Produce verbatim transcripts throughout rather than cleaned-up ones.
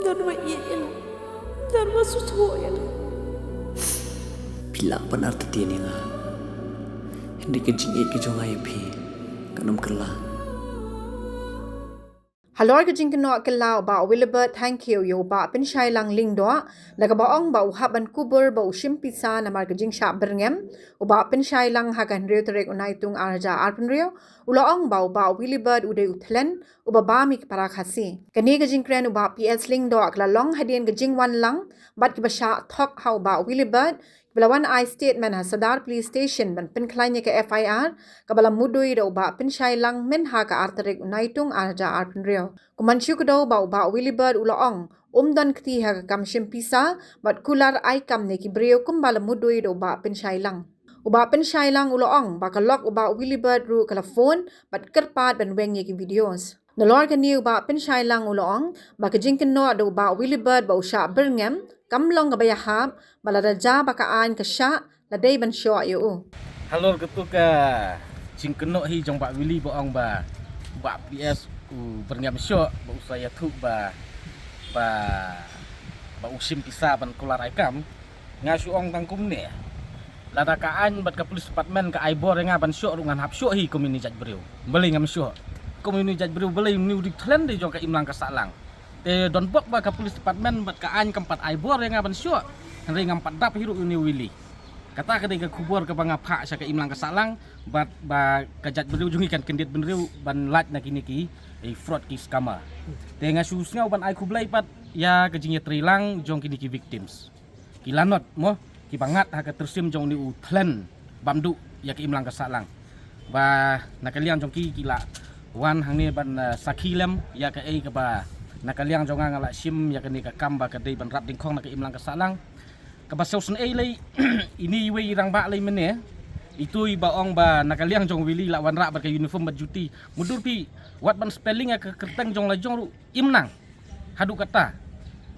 Don ba ïeit ïa nga. Don ba sngewthuh ïa nga. Phi lah ban artatien ïa nga. Hynrei ka jingïeit ka jong nga ïa phi kan ym kylla. Halor ka jingkynnoh kylla u Bah Willibert Thangkhiew ïa u Bah Pynshailang Lyngdoh, da kaba ong ba u hap ban kubur ba u shim pisa namar ka jingshah byrngem u Bah Pynshailang ha ka hynriew tarik u Naitung ar hajar arphew hynriew, u la ong ba u Bah Willibert u dei u thlen uba bam ïa ki para Khasi. Kane ka jingkren u Bah P S Lyngdoh ka la long hadien ka jingwan lang bad kiba shah thok ha u Bah Willibert, kiba la wan ai statement ha Sadar Police Station ban pynkhlaiñ ïa ka F I R kaba la mudui da u Bah Pynshailang mynha ka ar tarik u Naitung ar hajar arphew hynriew. Kum ban shu kdew ba u Bah Willibert u la ong um don kti ha ka kam shim pisa bad kular ai kam ne ki briew kumba la mudui da u Bah Pynshailang. U Bah Pynshailang u la ong ba ka lok u Bah Willibert ruh ka la phone bad kyrpad ban weng ïa ki videos. Nalor kane u Bah Pynshailang u la ong ba ka jingkynnoh da u Bah Willibert ba u shah byrngem kam long kaba ïahap, ba lada jia ba ka aiñ ka shah, la dei ban shoh ïa u. Halor katu ka jingkynnoh hi jong Bah Willy ba ong ba u Bah P S u byrngem shoh ba u sa ïathuh ba, ba, ba u shim pisa ban kular ai kam. Nga shu ong tang kumne. Lada ka aiñ bad ka police department ka ai bor ïa nga ban shoh ruh ngan hap shoh hi kum ine i jait briew. Balei ngam shoh? Kum ine i jait briew balei, une u dei u thlen dei jong ka imlang ka sahlang. Te don bok ba ka police department bad ka aiñ kam pat ai bor ïa nga ban shoh. Hynrei ngam pat dap hi ruh ïa une u Willy. Kata ka dei ka khubor kaba nga phah sha ka imlang ka sahlang bad ba ka jait briew jong ngi kan kyndit bynriew ban lait na kine ki, eh, fraud ki scammer. Te nga shu sngew ban ai khublei pat ïa ka jingïatreilang jong kine ki victims. Ki lanot mo, kiba ngat ha ka tyrsim jong une u thlen bam duh ïa ka imlang ka sahlang. Ba na ka liang jong ki ki la wan hangne ban, eh, sakhi lem ïa kaei kaba na ka liang jong nga nga la shim ïa kane ka kam ba ka dei ban rap dyngkhong na ka imlang ka sahlang. Kaba sngewsynei lei, ine iwei i rangbah lei mynne, itu iba ong ba na ka liang jong u Willy la wanrah bad ka uniform bad juti. Mutdur phi, wat ban spelling ïa ka kyrteng jong la jong ruh im nang. Haduh katta.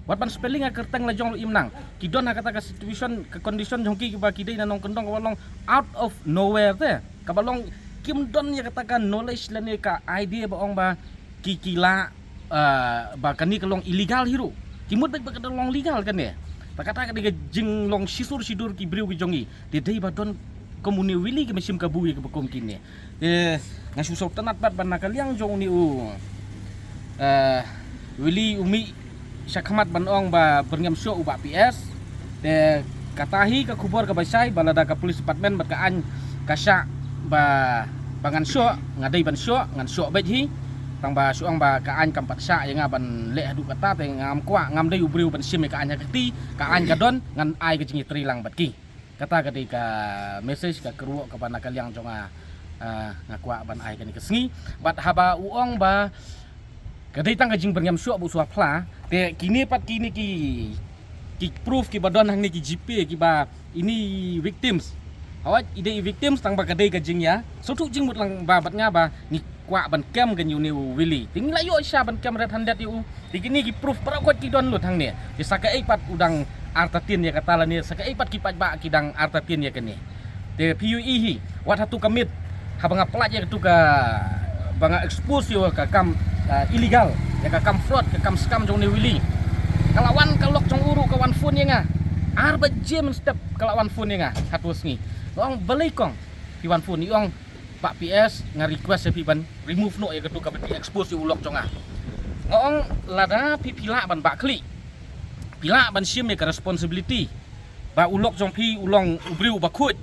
Wat ban spelling ïa ka kyrteng la jong ruh im nang. Ki don ha kata ka situation, ka condition jong ki kiba ki dei na nongkyndong kaba long out of nowhere te. Kaba long kim don ïa kata ka knowledge lane ka idea ba ong ba ki, ki lah, ah, ba kane ka long illegal hi ruh. Ki mut beit ba ka long legal kane. Te kata ka dei ka jinglong shisur shidur ki briew ki jong ngi. Te dei ba don kum une u Willy kiba shim kabu ïa kiba kum kine. Te nga shu sngewtynnat pat ba na ka liang jong une u, eh, Willy u mih shakhmat ban ong ba byrngem shoh u Bah P S. Te kata hi ka khubor kaba shai ba lada ka police department bad ka aiñ ka shah ba, ba ngan shoh, nga dei ban shoh, ngan shoh beit hi. Tang ba shu ong ba ka aiñ kam pat shah ïa nga ban leh haduh katta te ngam kwah, ngam dei u briew ban shim ïa ka aiñ ha ka kti, ka aiñ ka don, ngan ai ka jingïatreilang bad ki. Kata ka dei ka message ka kyrwoh kaba na ka liang jong nga, ah, nga kwah ban ai kane ka sngi. Bad haba u ong ba ka dei tang ka jingbyrngem shoh ba u shu phla, te kine pat kine ki, ki proof kiba don hangne ki G P kiba ine i victims. Hawai i dei i victims tang ba ka dei ka jingïa sngewthuh jingmut lang ba bad nga ba ngi kwah ban kem ka une u Willy. Te ngi la ïoh shisha ban kem red handed ïa u. Te kine ki proof baroh khoit ki don lut hangne. Te sa kaei pat u dang artatien ïa kata lane sa kaei pat ki paidbah ki dang artatien ïa kane. Te phi ïohi hi wat hato ka miet haba nga pynlait ïa katu ka, ba nga expose ïa ka kam, ah, illegal, ïa ka kam fraud, ka kam scam jong une u Willy. Ka la wan ka lok jong u ruh ka wan phone ïa nga. Ar baje mynstep ka la wan phone ïa nga hato sngi. Nga ong balei kong phi wan phone, i ong Bah P S, nga request ïa phi ban remove noh ïa katu kaba phi expose ïa u lok jong nga. Nga ong lada phi phi lah ban bah khlieh, phi lah ban shim ïa ka responsibility ba u lok jong phi u long u briew uba khuid,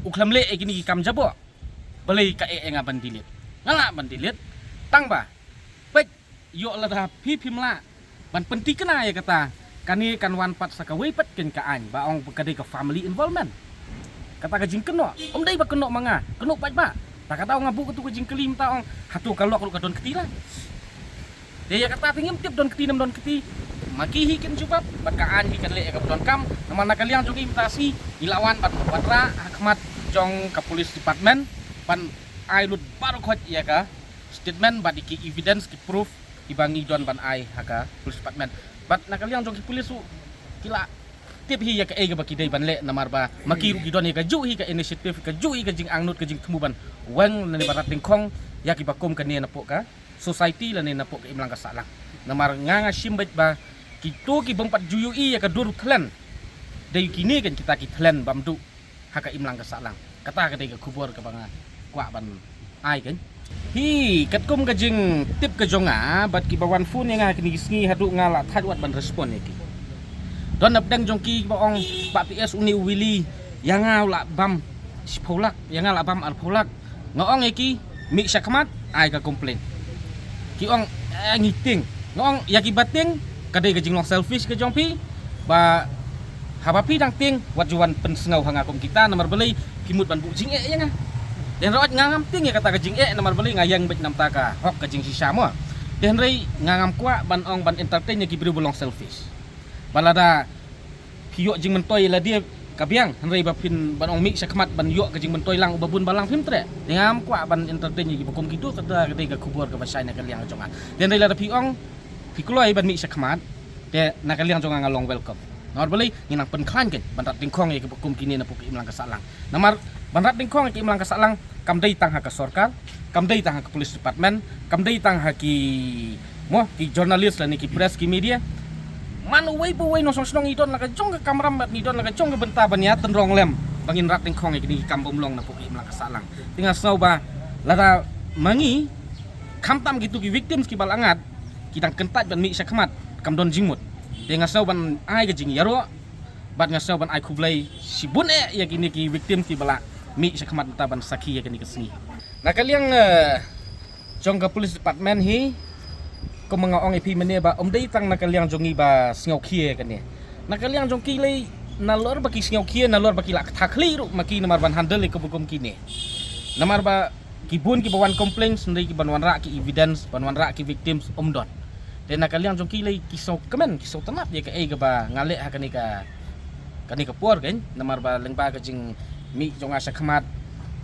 u khlem leh ïa kine ki kam jaboh, balei ka eh ïa nga ban delete? Nga lah ban delete. Tang ba peit, ïoh lada phi phim lah ban pynthikna ïa kata, kane kan wan pat sa kawei pat kein ka aiñ ba ong ka dei ka family involvement. Kata ka jingkynnoh, ym dei ba kynnoh ma nga, kynnoh paidbah. Ta kata ong nga buh katu ka jingkylli mynta ong hato ka lok ruh ka don kti la. Te ïa kata te ngim tip don kti ne ym don kti. Ma ki hi kin jubab bad ka aiñ hi kan leh ïa kaba donkam. Namar na ka liang jong ngi mynta shi ngi la wan ban wanrah ha khmat jong ka police department ban ai lut baroh khoit ïa ka statement bad ïa ki evidence, ki proof kiba ngi don ban ai ha ka police department. Bad na ka liang jong ki police ruh ki la tip hi ïa kaei kaba ki dei ban leh namar ba ma ki ruh ki don ïa kajuh hi ka initiative, kajuh hi ka jingangnud, ka jingthmu ban weng lane ban rat dyngkhong ïa kiba kum kane napoh ka society lane napoh ka imlang ka sahlang. Namar nga nga shim beit ba kito ki bym pat ju ïohi ïa ka dur thlen. Dei kine kan kita ki thlen bym duh ha ka imlang ka sahlang. Kata ka dei ka khubor kaba nga kwah ban ai kan. Hi, katkum ka jingtip ka jong nga bad kiba wan phone ïa nga kine ki sngi haduh nga la thait wat ban respond ïa ki. Don napdeng jong ki ba ong ba P S une u Willy ïa nga la bam shiphew lak, ïa nga la bam arphew lak. Nga ong ïa ki, mih shakhmat, ai ka complain. Ki ong, eh, ngi tieng. Nga ong ïa ki ba tieng, ka dei ka jinglong selfish ka jong phi. Ba haba phi dang tieng, wat ju wan pynsngew ha nga kum kita, namar balei phi mut ban buh jingeh ïa nga. Te hynrei nga ngam tieng ïa kata ka jingeh, namar balei nga ïeng beit namar ka hok ka jingshisha mo. Te hynrei nga ngam kwah ban ong ban entertain ïa ki briew ba long selfish. Ba lada phi ïoh jingmyntoi lade ka biang, hynrei ba phin ban ong mih shakhmat ban ïoh ka jingmyntoi lang uba bun balang phim treh. Te ngam kwah ban entertain ïa kiba kum kito, kata ka dei ka khubor kaba shai na ka liang jong nga. Te hynrei lada phi ong phi kloi ban mih shakhmat, te na ka liang jong nga nga long welcome. Namar balei ngi nang pynkhlaiñ kein ban rat dyngkhong ïa kiba kum kine na puk imlang ka sahlang. Namar ban rat dyngkhong ïa ki imlang ka sahlang kam dei tang ha ka sorkar, kam dei tang ha ka police department, kam dei tang ha ki mo ki journalist lane ki press ki media. Man uwei pa uwei nongshong shnong ngi don la ka jong ka kamram bad ngi don la ka jong ka bynta ban ïa tynrong lem ba ngin rat dyngkhong ïa kine ki kam bym long na puk imlang ka sahlang. Te nga sngew ba lada ma ngi khamtam kito ki victims kiba la ngat ki dang kyntait ban mih shakhmat kam don jingmut. Te nga sngew ban ai ka jingïaroh bad nga sngew ban ai khublei shibun eh ïa kine ki victim kiba la mih shakhmat mynta ban sakhi ïa kane ka sngi. Na ka liang eh, jong ka police department hi, kum nga ong ïa phi mynne ba ym dei tang na ka liang jong ngi ba sngew khie ïa kane. Na ka liang jong ki lei nalor ba ki sngew khie, nalor ba ki la kata khlieh ruh ma ki namar ban handle ïa ka bukum kine. Namar ba ki bun kiba wan complaints, hynrei kiban wanrah ki evidence, ban wanrah ki victims ym don. Te na ka liang jong ki lei ki sngewkmen, ki sngewtynnat ïa kaei kaba nga leh ha kane ka, kane ka por kein, namar ba lyngba ka jingmih jong nga shakhmat,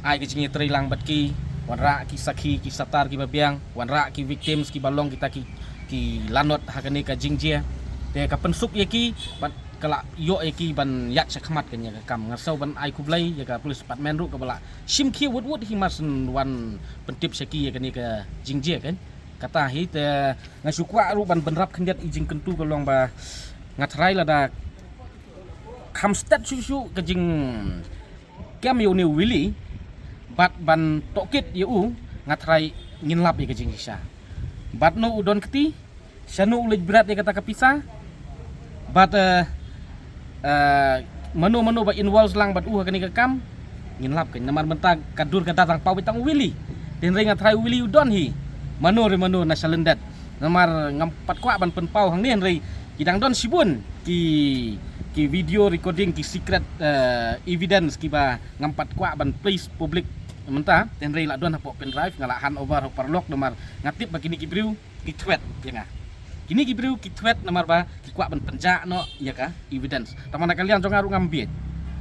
ai ka jingïatreilang bad ki, wanrah ki sakhi, ki satar kiba biang, wanrah ki victims kiba long kita ki, ki lanot ha kane ka jingjia. Te ka pynsuk ïa ki bad ka la ïoh ïa ki ban ïaid shakhmat kein ïa ka kam. Nga sngew ban ai khublei ïa ka police department ruh kaba la shim khie wut wut hi mar shen wan pyntip sha ki ïa kane ka jingjia kein. Kata hi te nga shu kwah ruh ban bynrap khyndiat i jingkyntu ka long ba nga tharai lada kham stet shuh shuh ka jingkem ïa une u Willy bad ban tohkit ïa u, nga tharai ngin lap ïa ka jingshisha. Bad no u don kti, shano u leit bret ïa kata ka pisa, bad eh, eh, mano mano ba involve lang bad u ha kane ka kam, ngin lap kein. Namar mynta ka dur ka da tang paw beit tang u Willy. Te hynrei nga tharai u Willy u don hi mano re mano na shalyndet. Namar ngam pat kwah ban pynpaw hangne hynrei ki dang don shibun ki, ki video recording, ki secret eh, evidence kiba ngam pat kwah ban place public mynta. Te hynrei la don hapoh pendrive, nga la hand over ha u paralok namar nga tip ba kine ki briew ki threat ïa nga. Kine ki briew ki threat namar ba ki kwah ban pynjah noh ïa ka evidence. Tangba na ka liang jong nga ruh ngam bieit.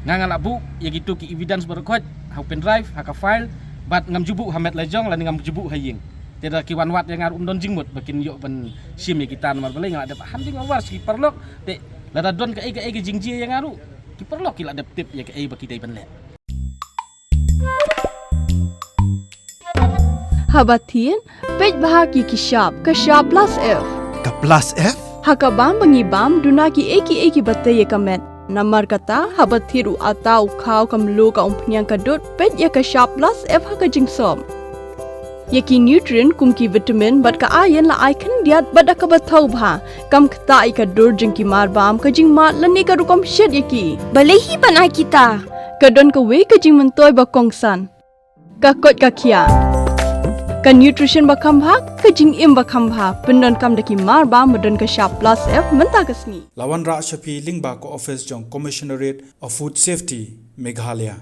Nga nga la buh ïa kito ki evidence baroh khoit ha u pendrive, ha ka file, bad ngam ju buh ha met la jong lane ngam ju buh ha ïing. Te da ki wan wad ïa nga ruh ym don jingmut ba kin ïoh ban shim ïa kita namar balei nga la dep handing over sha ki paralok. Te lada don kaei kaei ka jingjia ïa nga ruh, ki paralok ki la dep tip ïa kaei ba ki dei ban leh. Haba thied, peit bha ki ki shap, ka shap plus F. Ka plus F? Ha ka bam ba ngi bam, duna kiei kiei kiba tei ïa ka met. Namar kata, haba thied u atta, u khaw, ka mluh, ka umphniang, ka dud, peit ïa ka shap plus F ha ka jingsop. Ïa ki nutrient kum ki vitamin bad ka iron la ai khyndiat bad da kaba thaw bha. Kam ktah ïa ka dur jong ki marbam, ka jingmad lane ka rukom shet ïa ki. Balei hi ban ai kita? Ka don kawei ka jingmyntoi ba kongsan. Ka koit ka khiah. Ka nutrition ba kham bha, ka jingim ba kham bha. Pyndonkam da ki marbam ba don ka shap plus F mynta ka sngi. La wanrah sha phi lyngba ka office jong Commissionerate of Food Safety, Meghalaya.